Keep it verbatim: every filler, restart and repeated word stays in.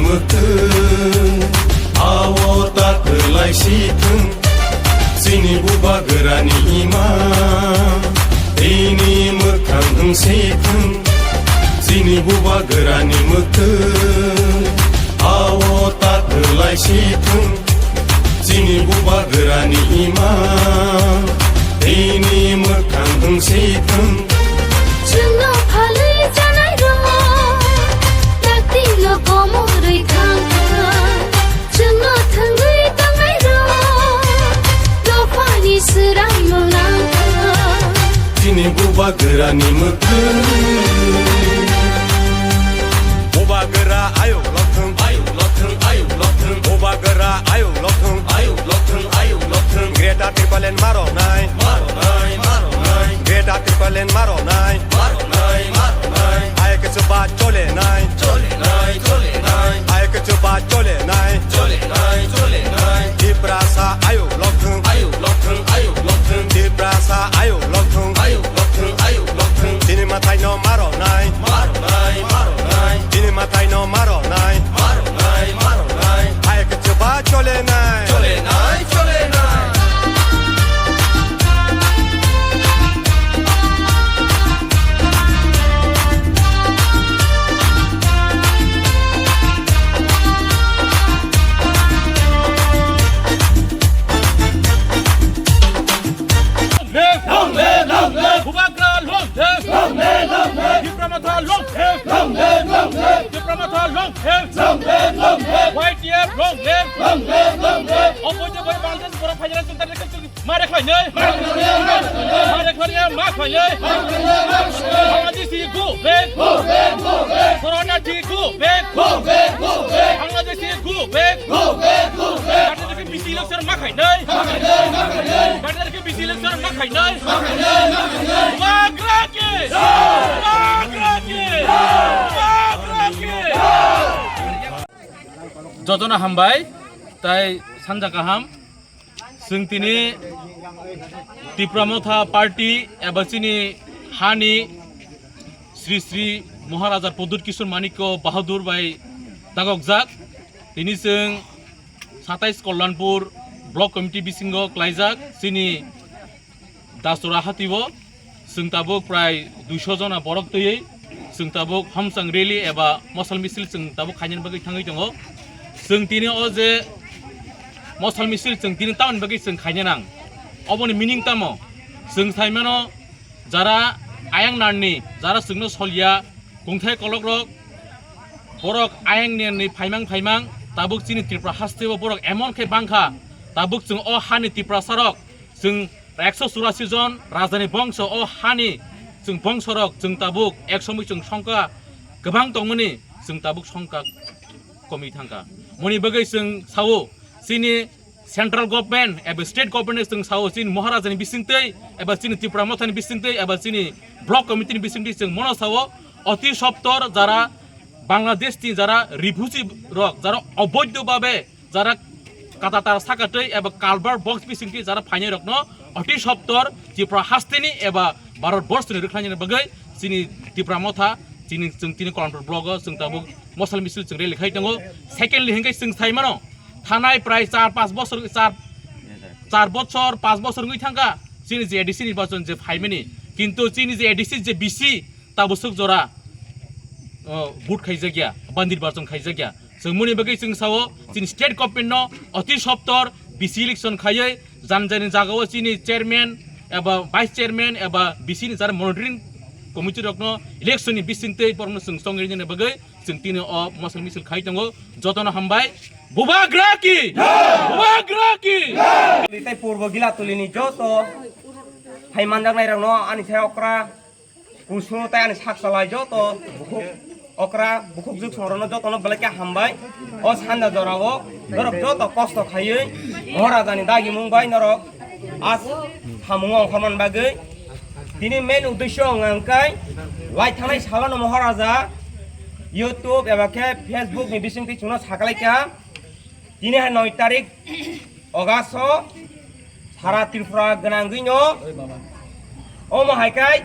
Mwkhwng, ao ta kwlai si thwng, chini bubagrani ima, tini mwkhang wng si thwng, chini bubagrani mwkhwng, ao ta kwlai si thwng, chini bubagrani ima, tini mwkhang wng si thwng. Chwngno phalwi chanai rok, dakti no komorwi thang thang. Chwngno thwngwi tongnai rok, dophani swrang no lang thang. Chini bubagrani mwkhwng. Bubagra ayuk lokthwng, ayuk lokthwng, ayuk lokthwng. Bubagra ayuk lokthwng, ayuk lokthwng, ayuk lokthwng. Greater Tipraland maronai, maronai, maronai. Greater Tipraland maronai, maronai, maronai. Hai khe chuba cholenai, cholenai, cholenai. Hai khe chuba cholenai, cholenai, cholenai. Tiprasa ayuk lokthwng, ayuk lokthwng, ayuk lokthwng. Tiprasa ayuk lokthwng, ayuk lokthwng, ayuk lokthwng. Chini mwtai no maronai, maronai, maronai. Chini mwtai no maronai, maronai, maronai. Hai khe chuba cholenai, cholenai, cholenai. Long live! Long live! Long live! Bubagra long live! Long live! Long live! Tipra Motha long live! Long live! Long live! Tipra Motha long live! Long live! Long live! Y T F long live! Long live! Long live! Oboido bai Bangladesh borok phaijak chwng tani khe chwng ma rekhlai nai. Ma rekhlai nai, ma khlai nai. Bangladeshi go back. Go back, go back. Corona di go back. Go back, go back. Bangladeshi go back. Go back, go back. Bangladeshi B C election ma khlai nai. Ma khlai nai, ma khlai nai. Bangladeshi B C election ma khlai nai. Ma khlai nai, ma khlai nai. Bubagra ki. Bubagra ki. Bubagra ki. Jotono hambai, tai sanja kaham. Chwng tini Tipra Motha Party eba chini hani Sri Sri Maharaja Pradyut Kishore Manikya Bahadur bai dagokjak. Tini chwng satais Kalyanpur Block Committee bisingo klaijak chini Dasora hatio. Chwng tabuk prai duiso jona borok twiwi chwng tabuk hamsang rally eba mosal misil chwng tabuk khainani bagwi thangwi tongo. Chwng tini o je mosal misil chwng tini tamoni bagwi chwng khaina nang, oboni meaning tamo? Chwng sai mano, jara ayang narni, jara chwngno soliya, kungthai kolokrok, borok ayang narni phaimang phaimang, tabuk chini Tripura hasteo borok emon khe bangkha, tabuk chwng o hani Tiprasarok, chwng ekso churasi jon rajani bongso o hani chwng bongsorok chwng tabuk ek somoi chwng songkha kwbang tongmani, chwng tabuk songkha komwi thangkha. Moni bagwi chwng sao chini central government eba state government chwng sao chini Maharajani bisingtwi eba chini Tipra Mothani bisingtwi eba chini block committee ni bisingtwi chwng mono sao oti soptor jara Bangladesh ni jara refugee rok jara oboidho babe jara katatar sakatwi eba culvert box bisingtwi jara phainai rokno oti soptor Tripura hasteni eba Bharat borshoni rwkhlainani bagwi chini Tipra Motha chini chwng tini Kalyanpur blogo chwng tabuk mosal misil chwng rally khai tongo. Secondly hinkhe chwng sai mano thanai prai char panch bosor char char bochor panch bosor wngwi thangkha chini je A D C nirbachon je phaimani, kintu chini je A D C je B C tabuk swk jora, o, vote khaijakya ba nirbachon khaijakya. Chwng moni bagwi chwng sao chini state government no oti soptor B C election khaiwi jani jani jagao chini chairman eba vice chairman eba B C ni jara monitoring committee rokno election ni bisingtwi borokno chwng chongwi rinani bagwi chwng tini o mosal misil khai tongo. Jotono hambai. Bubagra ki! Bubagra ki! Tei purbo Gilatuli ni joto hai manjaknai rokno ani thai okra Kusu tei ani sak salai joto bukhuk okra, bukhuk juk songrokno jotono belai khe hambai. O sanja jorao norok joto kosto khaiwi Maharajani dagimung bai norok a samung ongkhormani bagwi. Tini main uddesho wngkha hwnkhe lai thangnai salono Maharaja YouTube eba khe Facebook ni bisingtwi chwngno sakalaikha. Tini hai noi tarik August o sara Tripura gwnangwino omo hai khe